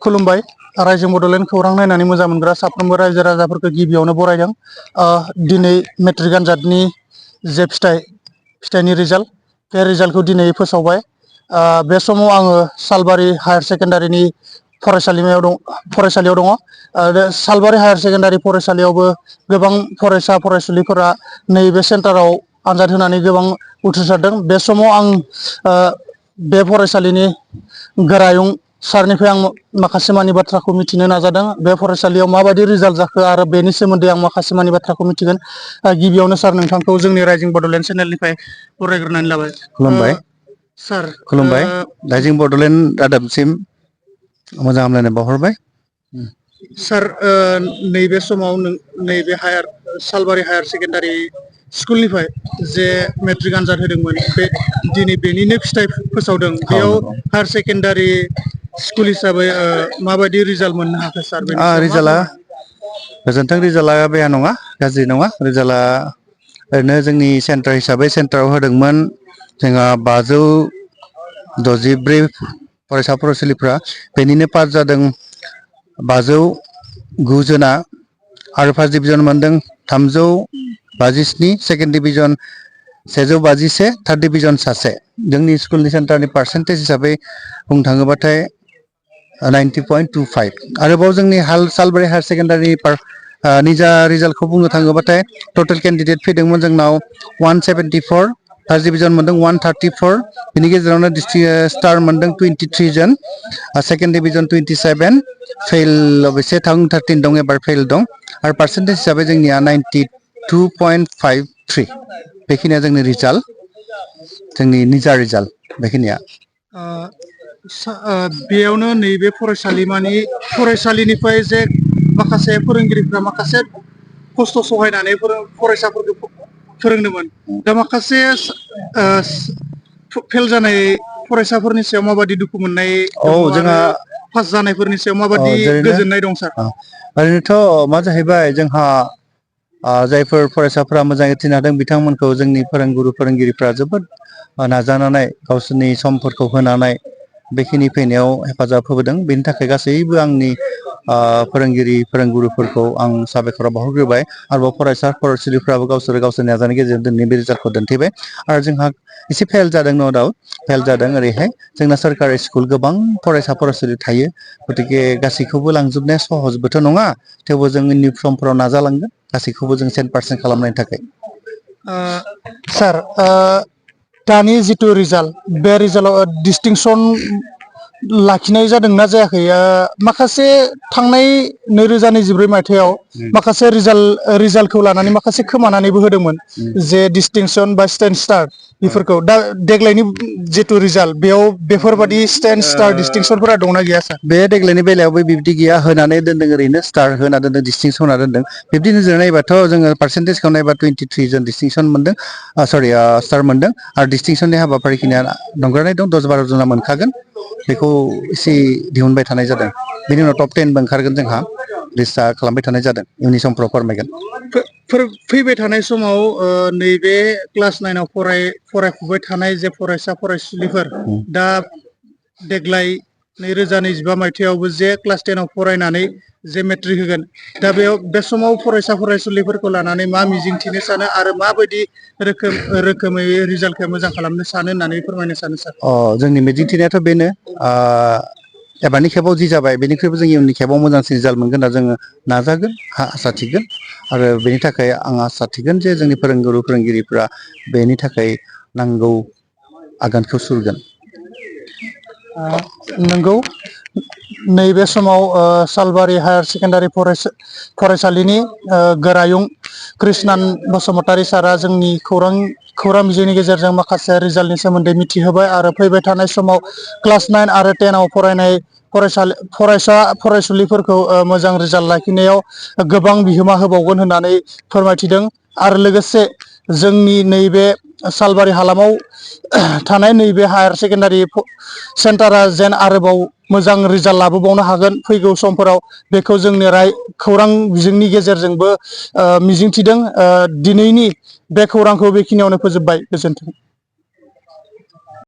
खुलुमबाय रायजो बड'लेण्ड खौरां नायनानै मोजां मोनग्रा साफ्रोमबो रायजो राजाफोरखौ गिबियावनो बरायदों। दिनै मेट्रिक आनजादनि जे फिथाइनि रिजाल्ट बे रिजाल्टखौ दिनै फोसावबाय। बे समाव आङो सालबारि हायार सेकेन्डारिनि फरायसालियाव दङ। सालबारि हायार सेकेन्डारि फरायसालियावबो गोबां फरायसा फरायसुलिफोरा नैबे सेन्टाराव आनजाद होनानै गोबां उथ्रिसारदों। बे समाव आं बे फरायसालिनि गोरायुं सारनिफ्राय आं माखासे मानि बाथ्राखौ मिथिनो नाजादों। बे फरायसालियाव माबायदि रिजाल्ट जाखो आरो बेनि सोमोन्दै आं माखासे मानि बाथ्राखौ मिथिगोन। गिबियावनो सार नोंथांखौ जोंनि राइजिं बड'लेण्ड चेनेलनिफ्राय बरायग्रोनानै लाबाय। खुलुमबाय सार खुलुमबाय राइजिं बड'लेण्ड रादाबसिम मोजां हामलायनाय बावहरबाय। सार नैबे समाव नैबे सालबारि हायार सेकेन्डारि स्कुलनिफ्राय जे मेट्रिक आनजाद होदोंमोन बे दिनै बेनिनो फिथाइ फोसावदों। औ बेयाव नंगौ हायार सेकेन्डारि स्कुल हिसाबै माबायदि रिजाल्ट मोननो हाखो सार? बेनि सायाव मा रिजाल्टआ फोरमाय? गोजोन्थों। रिजाल्टआ बेया नङा, गाज्रि नङा। रिजाल्टआ ओरैनो जोंनि सेन्टार हिसाबै सेन्टाराव होदोंमोन जोंहा 564 फरायसा फरायसुलिफ्रा, बेनिनो पास जादों 509 जना आरो फार्स्ट डिभिजन मोनदों 357, सेकेन्ड डिभिजन 151, थार्ड डिभिजन सासे। जोंनि स्कुलनि सेन्टारनि पार्सेन्टेज हिसाबै बुंनो थाङोबाथाय 90.25। आरोबाव जोंनि सालबारि हायार सेकेन्डारि निजा रिजाल्टखौ बुंनो थाङोबाथाय टटेल केन्डिडेट फैदोंमोन जोंनाव 174, फार्स्ट डिभिजन मोनदों 134, बिनि गेजेरावनो स्टार मोनदों 23 जन, सेकेन्ड डिभिजन 27, फेल अबयसे 13 दं, एबार फेल दं। आरो पार्सेन्टेज हिसाबै जोंनिया 92.53। बेखिनिया जोंनि रिजाल्ट, जोंनि निजा रिजाल्ट बेखिनिया। बेयावनो नैबे फरायसालिनिफ्राय जे माखासे फोरोंगिरिफ्रा माखासे खस्थ' सहायनानै फरायसाफोरखौ फोरोंदोंमोन। दा माखासे फेल जानाय फरायसाफोरनि सायाव माबायदि दुखु मोननाय औ दङ आरो जोंहा पास जानायफोरनि सायाव माबायदि गोजोननाय दं सार? ओरैनोथ' मा जाहैबाय, जोंहा जायफोर फरायसाफोरा मोजाङै उथ्रिनो हादों बिथांमोनखौ जोंनि फोरोंगिरिफ्रा जोबोद नाजानानै गावसोरनि समफोरखौ होनानै बेखिनि फैनायाव हेफाजाब होबोदों। बेनि थाखाय गासैबो आंनि फोरोंगुरुफोरखौ आं साबायखर बावहरग्रोबाय। आरोबाव फरायसा फरायसुलिफ्राबो गावसोरनि नाजानायनि गेजेरजों दिनै बे रिजाल्टखौ दिन्थिबाय। आरो जोंहा एसे फेल जादों, न' डाउट फेल जादों। ओरैहाय जोंना सोरकारि स्कुल, गोबां फरायसा फरायसुलि थायो, गतिके गासैखौबो लांजोबनाया सहजबोथ' नङा। थेवबो जों उननि समफोराव नाजालांगोन गासैखौबो जों 100% खालामनायनि थाखाय। सार, दानि जिथु रिजाल्ट, बे रिजाल्टआव डिस्टिंसन लाखिनाय जादोंना जायाखै? माखासे थांनाय 2024 मायथाइयाव माखासे रिजाल्टखौ लानानै माखासे खोमानानैबो होदोंमोन, जे डिस्टिंसन बा स्टेन्ड स्टार बेफोरखौ। दा देग्लायनि जिथु रिजाल्ट, बेयाव बेफोरबादि स्टेन्ड स्टार डिस्टिंसनफोरा दंना गैया सार? बे देग्लायनि बेलायावबो बिब्दि गैया, होनानै दोनदों, ओरैनो स्टार होना दोनदों, डिस्टिंसन होना दोनदों। बिब्दि नोजोर नायबाथ' जोङो पार्सेन्टेजखौ नायबा 23 जन डिस्टिंसन मोनदों, स्टार मोनदों। आरो डिस्टिंसननि हाबाफारिखिनिया दंग्रानाय दं, 10-12 जना मोनखागोन। बेखौ एसे दिहुनबाय थानाय जादों। बेनि उनाव टप 10बो ओंखारगोन, जोंहा लिस्टआ खालामबाय थानाय जादों, इयुननि समफ्राव फोरमायगोन। फैबाय थानाय समाव नैबे क्लास 9आव फरायफुबाय थानाय जे फरायसा फरायसुलिफोर, दा देग्लाय 2025 मायथाइयावबो जे क्लास 10आव फरायनानै जे मेट्रिक होगोन, दा बे समाव फरायसा फरायसुलिफोरखौ लानानै मा मिजिंथिनो सानो आरो माबायदि रोखोमै रिजाल्टखौ मोजां खालामनो सानो होननानै फोरमायनो सानो सार? जोंनि मिजिंथिनायाथ' बेनो, एबारनि खेबाव जि जाबाय बेनिख्रुइबो जों इयुननि खेबाव मोजांसिन रिजाल्ट मोनगोन होनना जोङो नाजागोन, आसा थिगोन। आरो बेनि थाखाय आं आसा थिगोन जे जोंनि फोरोंगिरिफ्रा बेनि थाखाय नांगौ आगानखौ सुरगोन। नंगौ, नैबे समाव सालबारि हायार सेकेन्डारि फरायसालिनि गोरायुं कृष्णान बसुमतारी सारा जोंनि खौरां बिजोंनि गेजेरजों माखासे रिजाल्टनि सोमोन्दै मिथिहोबाय। आरो फैबाय थानाय समाव क्लास 9 आरो 10आव फरायनाय फरायसा फरायसुलिफोरखौ मोजां रिजाल्ट लाखिनायाव गोबां बिहोमा होबावगोन होननानै फोरमायथिदों। आरो लोगोसे जोंनि नैबे सालबारि हालामाव थानाय नैबे हायार सेकेन्डारि सेन्टारा जेन आरोबाव मोजां रिजाल्ट लाबोबावनो हागोन फैगौ समफोराव, बेखौ जोंनि खौरां बिजोंनि गेजेरजोंबो मिजिंथिदों। दिनैनि बे खौरांखौ बेखिनियावनो फोजोबबाय। गोजोन्थों।